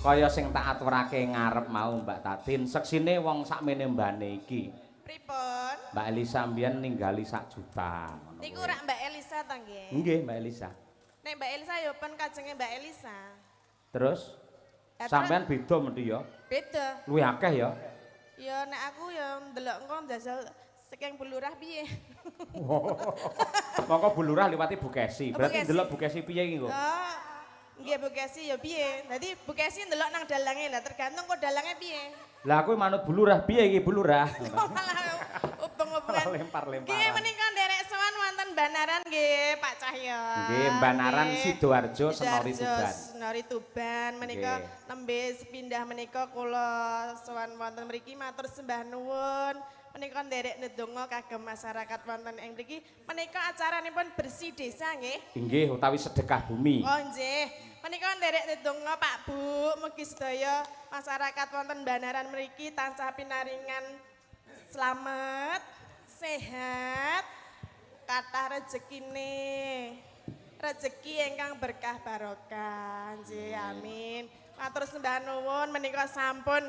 Kaya sing tak aturake ngarep mau Mbak Tatin, seksine wong sakmene mbane iki. Pripun? Mbak Elisa mbiyen ninggali 1 juta. Niku rak Mbak Elisa ta nggih? Nggih, Mbak Elisa. Nek Mbak Elisa ya pen kajenge Mbak Elisa. Terus sampean beda mesti ya? Beda. Luwih akeh ya? Ya nek aku ya ndelok engko njajal saking Bu Lurah piye. Mongko Bu Lurah liwati Bu Kesi. Berarti ndelok Bu Kesi piye iki kok? Oh. Nggih Bu Kesi ya piye. Dadi Bu Kesi ndelok nang dalange lah tergantung kok dalange piye. Lah aku manut Bu Lurah piye iki Bu Lurah? Malah ubeng-ubengan. Lempar-lemparan. Nggih menika nderek sowan wonten Banaran nggih Pak Cahyo. Nggih Banaran Sidoarjo Senori Tuban. Senori Tuban menika nembe sepindah menika kula sowan wonten mriki matur sembah nuwun. Menika nderek ndedonga kagem masyarakat wonten ing mriki. Menika acaranipun bersih desa nggih. Nggih utawi sedekah bumi. Oh nggih. Menika nderek ndedonga Pak Bu mugi sedaya masyarakat wonten Banaran mriki tansah pinaringan slamet, sehat, kathah rezekine. Rezeki ingkang berkah barokah. Nggih, amin. Matur sembah nuwun menika sampun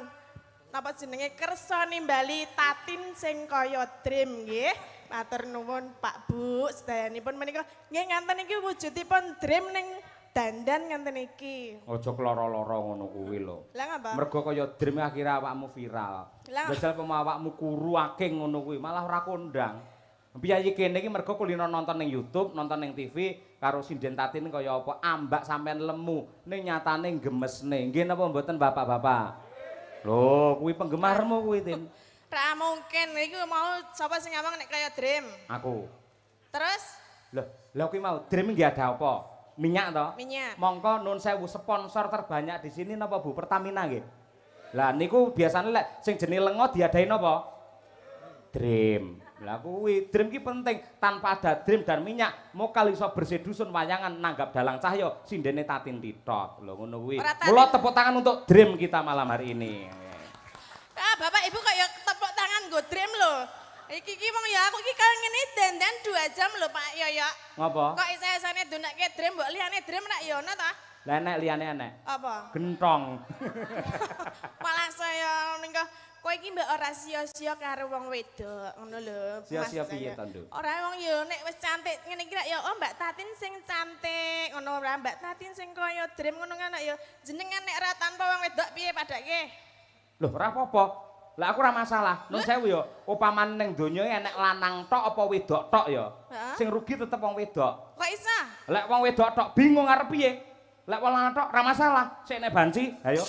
napa jenenge kersa nimbali Tatin sing kaya dream nggih. Matur nuwun Pak Bu sedayanipun menika nggih nganten iki wujudipun dream ning dandan nganten iki. Aja kloro-loro ngono kuwi lho. Lah ngapa? Mergo kaya dream akhire awakmu viral. Jajal pomo awakmu kuru aking ngono kuwi malah ora kondang. Piyayi kene iki mergo kulino nonton ning YouTube, nonton ning TV karo sinden Tatin kaya apa ambak sampean lemu ning nyatane gemesne. Nggih napa mboten bapak-bapak? Lho, kuwi penggemarmu kuwi, Tin. Ra mungkin iku mau sapa sing ngomong nek kaya dream? Aku. Terus? Lho, lha kuwi mau dream nggih ada apa? Minyak to? Minyak. Mongko nun sewu sponsor terbanyak di sini napa Bu? Pertamina nggih. Lah niku biasane lek sing jenenge lengo diadahi napa? Dream. Lah kuwi dream ki penting. Tanpa ada dream dan minyak, mokal iso bersih dusun wayangan nanggap dalang Cahyo sindene Tatin Titot. Lho ngono kuwi. Mula tepuk tangan untuk dream kita malam hari ini. Ah, Bapak Ibu kok ya tepuk tangan nggo dream lho. Iki ki wong ya aku iki kaya ngene dandan 2 jam lho Pak Yoyo. Ngopo? Kok isa-isane donekke dream mbok liyane dream rak ya ono ta? Lah enek liyane enek. Apa? Gentong. Malah saya ningko kowe iki mbok ora sia-sia karo wong wedok ngono lho. Sia-sia piye to, Nduk? Ora wong ya nek wis cantik ngene iki ya oh Mbak Tatin sing cantik ngono ora Mbak Tatin sing kaya dream ngono kan ya jenengan nek ora tanpa wong wedok piye padake? Lho ora apa-apa. Lah aku ora masalah. Nun sewu ya, upamane ning donya enek lanang tok apa wedok tok ya. Sing rugi tetep wong wedok. Kok isa? Lek wong wedok tok bingung arep piye? Lek wong lanang tok ora masalah. Sik nek banci, ayo.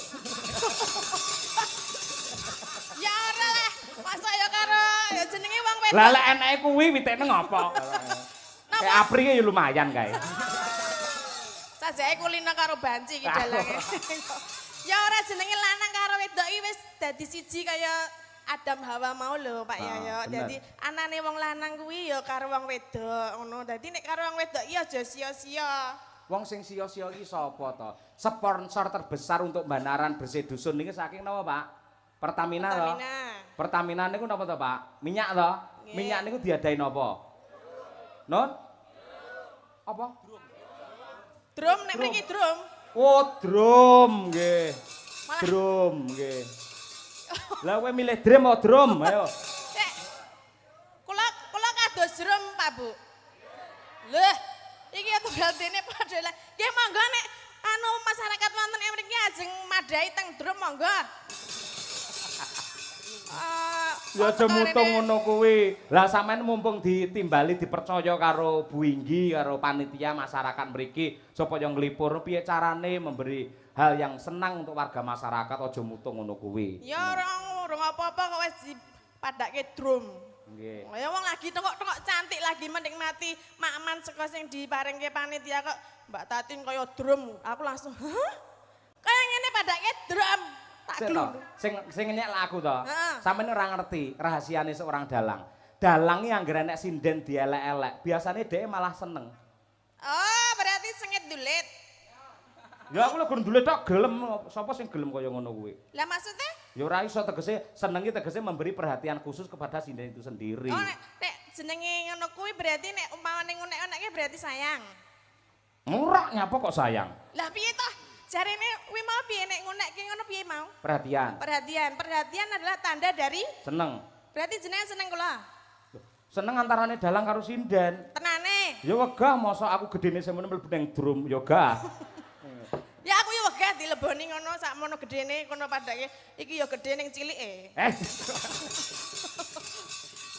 Ya ora lah. Masa ya karo ya jenenge wong wedok. Lah lek eneke kuwi witekne ngopo? Kayak Apri ya lumayan kae. Sajake kulino karo banci iki dalange. Ya ora jenenge lanang karo wedok iki wis dadi siji kaya Adam Hawa mau lho Pak Yoyo. Dadi anane wong lanang kuwi ya karo wong wedok ngono. Dadi nek karo wong wedok iki aja sia-sia. Wong sing sia-sia iki sapa to? Sponsor terbesar untuk Banaran bersih dusun niki saking napa Pak? Pertamina to. Pertamina niku napa to Pak? Minyak to? Minyak niku diadahi napa? Nun? Apa? Drum nek mriki drum. Oh, drum nggih. Drum nggih. Lah kowe milih dream apa drum? Ayo. Kula kula kados drum, Pak Bu. Lho, iki tugaldene padha lah. Nggih monggo nek anu masyarakat wonten ing mriki ajeng madhahi teng drum monggo. Ya aja mutung ngono kuwi. Lah sampean mumpung ditimbali dipercaya karo Bu Inggi karo panitia masyarakat mriki supaya nglipur piye carane memberi hal yang senang untuk warga masyarakat aja mutung ngono kuwi. Ya ora urung apa-apa kok wis dipadake drum. Nggih. Ya wong lagi tengok-tengok cantik lagi menikmati makman saka sing diparingke panitia kok Mbak Tatin kaya drum. Aku langsung, "Hah? Kaya ngene padake drum." Sing sing nyek lah aku to. Sampeyan ora ngerti rahasiane seorang dalang. Dalang iki anggere enek sinden dielek-elek, biasane dhek malah seneng. Oh, berarti sengit dulit. Ya aku lho gur ndulit tok gelem, sapa sing gelem kaya ngono kuwi? Lah maksudnya? Ya ora iso tegese senengi tegese memberi perhatian khusus kepada sinden itu sendiri. Oh nek nek jenenge ngono kuwi berarti nek umpamane ngunek-unekke berarti sayang. Murah nyapa kok sayang? Lah piye toh? Jarene kuwi mau piye nek diunekke ngono piye mau? Perhatian. Perhatian. Perhatian adalah tanda dari seneng. Berarti jenengan seneng kula. Seneng antarane dalang karo sinden. Tenane. Ya wegah mosok aku gedene semono mlebu nang drum ya gah. Ya aku ya wegah dileboni ngono sakmono gedene kono padake iki ya gedhe ning cilike. Eh.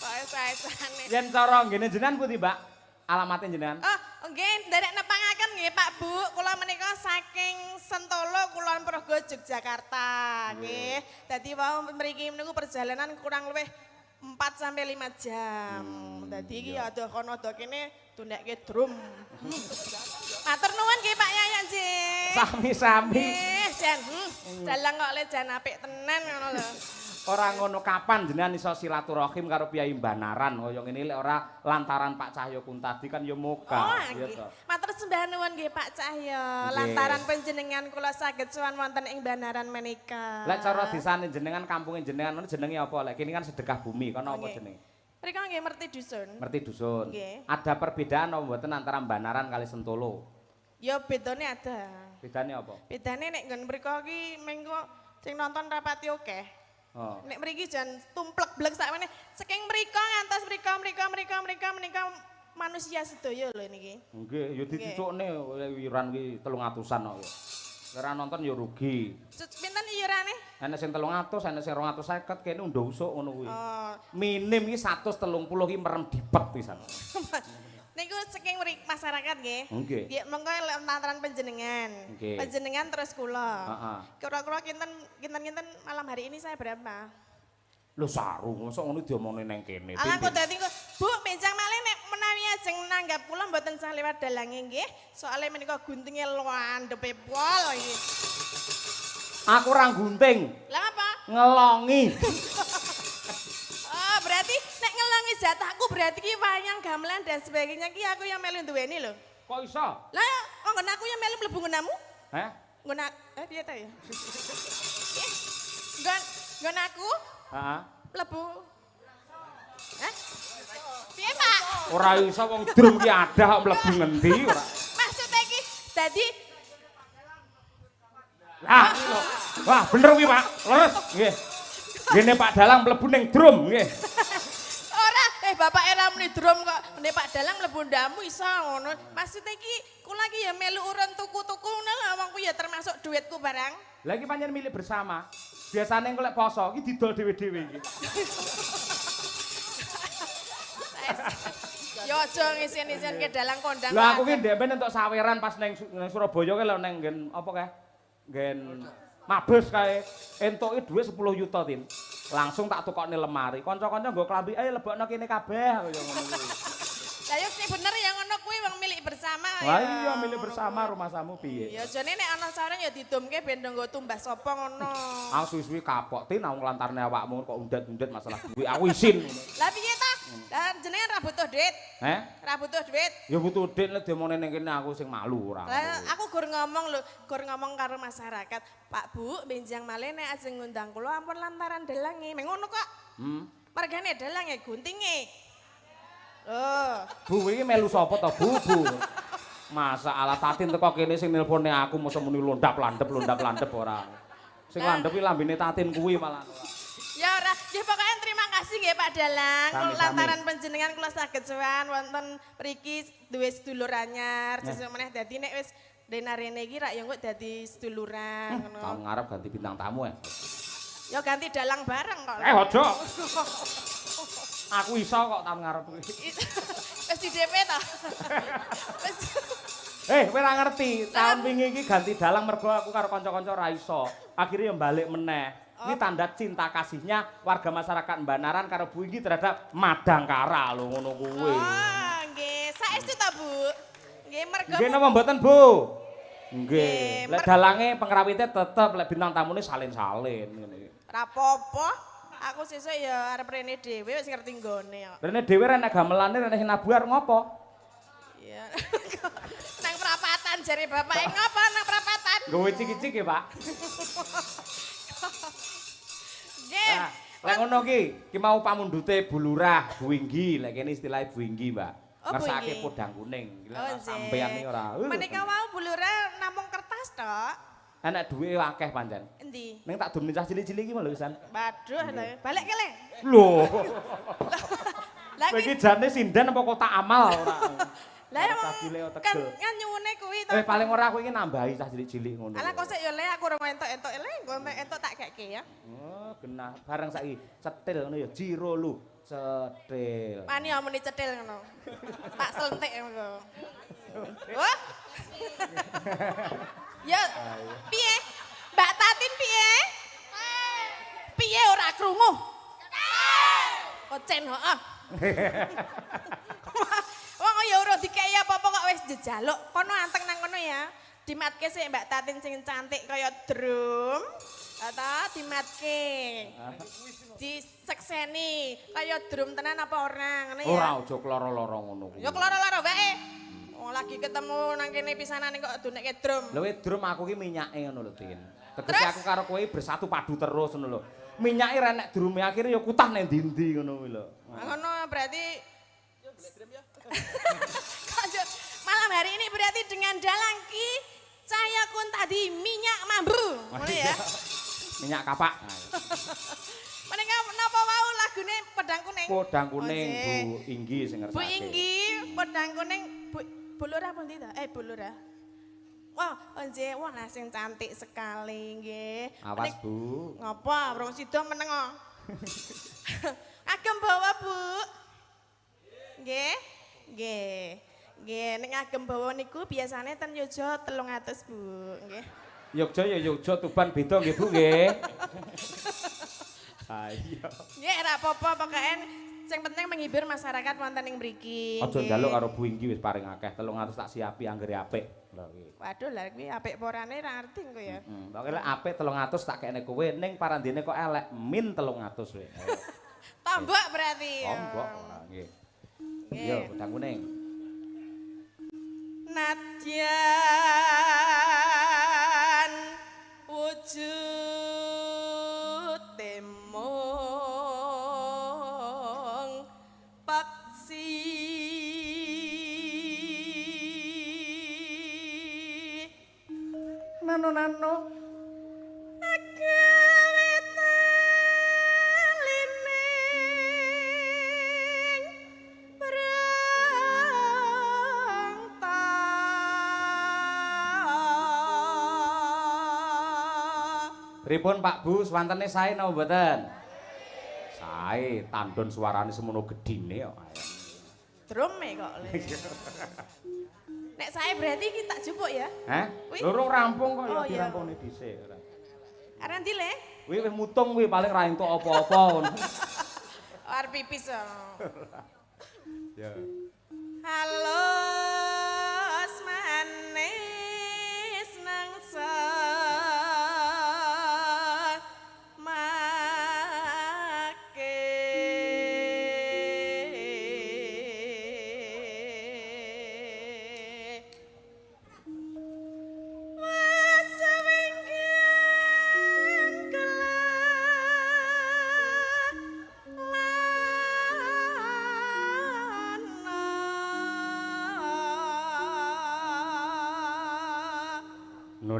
Sae-saene. Yen cara nggene jenengan pundi, Mbak? Alamate jenengan? Oh, nggih, nderek nepangaken nggih Pak Bu. Kula menika saking Sentolo Kulon Progo Yogyakarta nggih. Dadi wau mriki niku perjalanan kurang luwih 4 sampai 5 jam. Dadi iki adoh kono adoh kene tundekke drum. Matur nuwun nggih Pak Yayan nggih. Sami-sami. Nggih, jan. Dalang kok le jan apik tenan ngono lho. Ora ngono kapan jenengan iso silaturahim karo Piyai Banaran kaya ngene lek ora lantaran Pak Cahyo Kuntadi kan ya moga. Oh, nggih. Matur sembah nuwun nggih Pak Cahyo. Lantaran panjenengan kula saged sowan wonten ing Banaran menika. Lek cara desane jenengan kampunge jenengan ngono jenenge apa? Lek kene kan sedekah bumi, kono apa jenenge? Mriko nggih Merti Dusun. Merti Dusun. Nggih. Ada perbedaan apa mboten antara Banaran kali Sentolo? Ya bedane ada. Bedane apa? Bedane nek nggon mriko ki mengko sing nonton rapati akeh. Oh. Nek mriki jan tumplek blek sakmene saking mriko ngantos mriko mriko mriko mriko menika manusia sedaya lho niki. Nggih, ya dicucukne iuran kuwi 300-an kok. Ora nonton ya rugi. Pinten iurane? Enek sing 300, enek sing 250, kene undha usuk ngono kuwi. Oh. Minim iki 130 ki merem dipet pisan. Niku saking masyarakat nggih. Nggih. Nggih, monggo lantaran panjenengan. Panjenengan terus kula. Heeh. Kira-kira kinten-kinten malam hari ini saya berapa? Lho saru, mosok ngono diomongne nang kene. Alah kok dadi kok, Bu, benjang malih nek menawi ajeng nanggap kula mboten sah lewat dalange nggih. Soale menika guntinge landhepe pol iki. Aku ora gunting. Lah apa? Ngelongi. Oh, berarti nek ngelongi jatahku berarti ki wayang gamelan dan sebagainya ki aku yang melu duweni lho. Kok iso? Lah kok nggon aku yang melu mlebu nggonamu? Heh? Nggon piye ta ya? Nggon nggon aku? Heeh. Mlebu. Hah? Piye, Pak? Ora iso wong drum ki adah kok mlebu ngendi ora. Maksudnya ki dadi lah, wah bener kuwi, Pak. Leres nggih. Ngene Pak Dalang mlebu ning drum nggih. Ora, bapak era muni drum kok. Nek Pak Dalang mlebu ndamu iso ngono. Maksudnya ki kula ki ya melu urun tuku-tuku ngono lho wong ku ya termasuk duitku barang. Lah iki pancen milik bersama. Biasane engko lek poso iki didol dhewe-dhewe iki. Ya aja ngisen-isen ke dalang kondang. Lah aku ki ndek ben entuk saweran pas ning Surabaya kae lho ning nggen apa kae? Nggen Mabes kae entuke dhuwit 10 yuta, Tin. Langsung tak tukokne lemari. Kanca-kanca nggo klambi, "Eh lebokno kene kabeh" kaya ngono kuwi. Lah yo sing bener ya ngono kuwi wong milik bersama. Lah iya milik bersama rumasamu piye? Ya jane nek ana saweran ya didumke ben nggo tumbas sapa ngono. Aku suwi-suwi kapok, Tin, aku nglantarne awakmu kok undet-undet masalah duit. Aku isin ngono. Lah piye ta? Lah jenengan ra butuh duit. Heh? Ra butuh duit. Ya butuh duit nek diomongane ning kene aku sing malu ora. Lah aku gur ngomong lho, gur ngomong karo masyarakat. Pak Bu, benjang malih nek ajeng ngundang kula ampun lantaran dalange. Meng ngono kok. Margane dalange guntinge. Loh. Bu iki melu sapa to, Bu? Bu. Masa ala Tatin teko kene sing nelpone aku mosok muni londap-landep londap-landep ora. Sing landep iki lambene Tatin kuwi malah. Ya ora, nggih pokoke terima kasih nggih Pak Dalang. Lantaran panjenengan kula saged sowan wonten mriki duwe sedulur anyar, sesuk meneh dadi nek wis rene iki rak ya engko dadi seduluran ngono. Tahun ngarep ganti bintang tamu ya. Ya ganti dalang bareng kok. Eh ojo. Aku iso kok tahun ngarep kuwi. Wis di DP ta? Wis. Kowe ora ngerti, tahun wingi iki ganti dalang mergo aku karo kanca-kanca ora iso. Akhirnya ya balik meneh. Ini tanda cinta kasihnya warga masyarakat Banaran karo Bu Inggi terhadap Madangkara lho ngono kuwi. Oh, nggih. Saestu ta, Bu? Nggih, mergo nggih napa mboten, Bu? Nggih. Lek dalange pengrawite tetep, lek bintang tamune salin-salin ngene iki. Ora apa-apa. Aku sesuk ya arep rene dhewe wis ngerti nggone kok. Rene dhewe rene gamelane rene sing nabuh arep ngopo? Iya. Nang prapatan jare bapake ngopo nang prapatan? Nggawe cik-cik ya, Pak. Nggih. Lek ngono ki, ki mau pamundhute Bu Lurah, Bu Inggi, lek kene istilahe Bu Inggi, Mbak. Oh, Ngersake podang kuning. Iki lek sampean iki ora. Menika wau Bu Lurah namung kertas tok. Enek duwe akeh pancen. Endi? Ning tak dumne cah cilik-cilik iki lho pisan. Waduh, balik ke le. Lho. Lah iki jane sinden apa kotak amal ora? Lah kan kan nyuwune kuwi to. Paling ora aku iki nambahi cah cilik-cilik ngono. Alah kok sik ya le aku ora entuk-entuk le, engko entuk tak keke ya. Oh, genah bareng saiki cetil ngono ya jiro lu cetil. Pani omone cetil ngono. Tak selentik ngono. Wah. Ya, piye? Mbak Tatin piye? Piye ora krungu? Kocen heeh. Wong ya ora dikeki apa-apa kok wis njejaluk. Kono anteng nang kono ya. Dimatke sik Mbak Tatin sing cantik kaya drum. Ta dimatke. Disekseni kaya drum tenan apa ora ngono ya. Ora aja kloro-loro ngono kuwi. Ya kloro-loro wae. Wong lagi ketemu nang kene pisanane kok dunekke drum. Lho drum aku ki minyake ngono lho, Tin. Tegese aku karo kowe bersatu padu terus ngono lho. Minyake ra nek drume akhire ya kutah nek ndi-ndi ngono kuwi lho. Ngono berarti yo golek drum ya. Malam hari ini berarti dengan dalang Ki Cahya Kuntadi minyak mambu. Ngono ya. Minyak kapak. Menika napa wau lagune Pedang Kuning? Pedang Kuning Bu Inggi sing ngersake. Bu Inggi, Pedang Kuning Bu Lurah pundi ta? Bu Lurah. Wah, nggih, wah sing cantik sekali nggih. Awas, Bu. Ngapa? Rong sida meneng kok. Agem bawa, Bu. Nggih. Nggih. Nggih, nek agem bawa niku biasane ten Yogya 300, Bu. Nggih. Yogya ya Yogya, Tuban beda nggih, Bu nggih. Ayo. Nggih, ora apa-apa pokoke sing penting menghibur masyarakat wonten ing mriki. Aja njaluk karo Bu Inggi wis paring akeh 300 tak siapi anggere apik. Lho kuwi. Waduh, lha kuwi apik apa orane ra ngerti engko ya. Heeh. Pokoke lek apik 300 tak kekne kowe ning parandene kok elek min 300 kowe. Tombok berarti. Tombok ora nggih. Yo, Pedang Kuning. Nadyan wujud mung paksi nano nano Pripun Pak Bu, swantene sae napa mboten? Sae, tandon suarane semono gedhine kok. Drume kok. Nek sae berarti iki tak jupuk ya? Hah? Loro rampung kok ya dirampungne dhisik ora. Arep ndi le? Kuwi wis mutung kuwi paling ra entuk apa-apa ngono. Arep pipis. Ya. Halus manis nangsa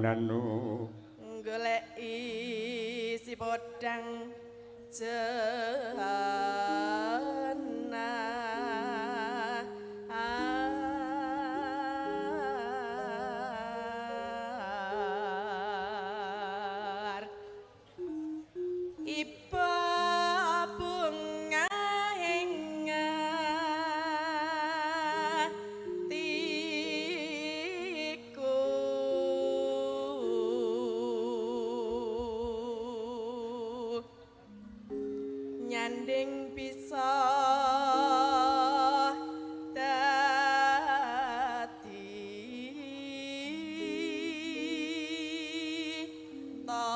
Nanu goleki si podang jana iba bunga ing atiku. Nyanding bisa dadi tamba.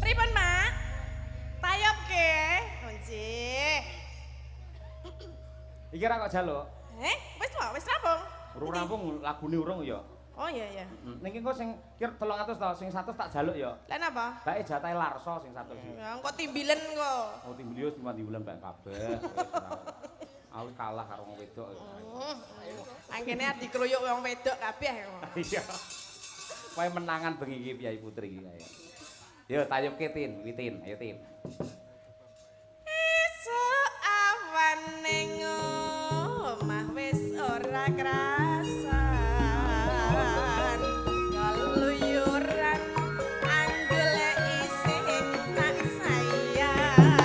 Pripun, Mak? Tayopke? Nggih. Iki ra kok jaluk. Wis wae, wis rampung. Urung rampung lagune urung ya. Oh iya iya. Niki engko sing kir 300 to, sing 100 tak jaluk ya. Lah napa? Bae jatahe Larso sing 100 iki. Ya engko timbilen kok. Oh timbul yo timbulan bae kabeh. Aku kalah karo wong wedok. Angkene arep dikruyuk wong wedok kabeh. Iya. Pokoke menangan bengi iki Piyai Putri iki ayo. Yo tayubke Tin, Witin, ayo Tin. Esuk awan ning omah wis ora krasan. Keluyuran anggule isih tak sayang.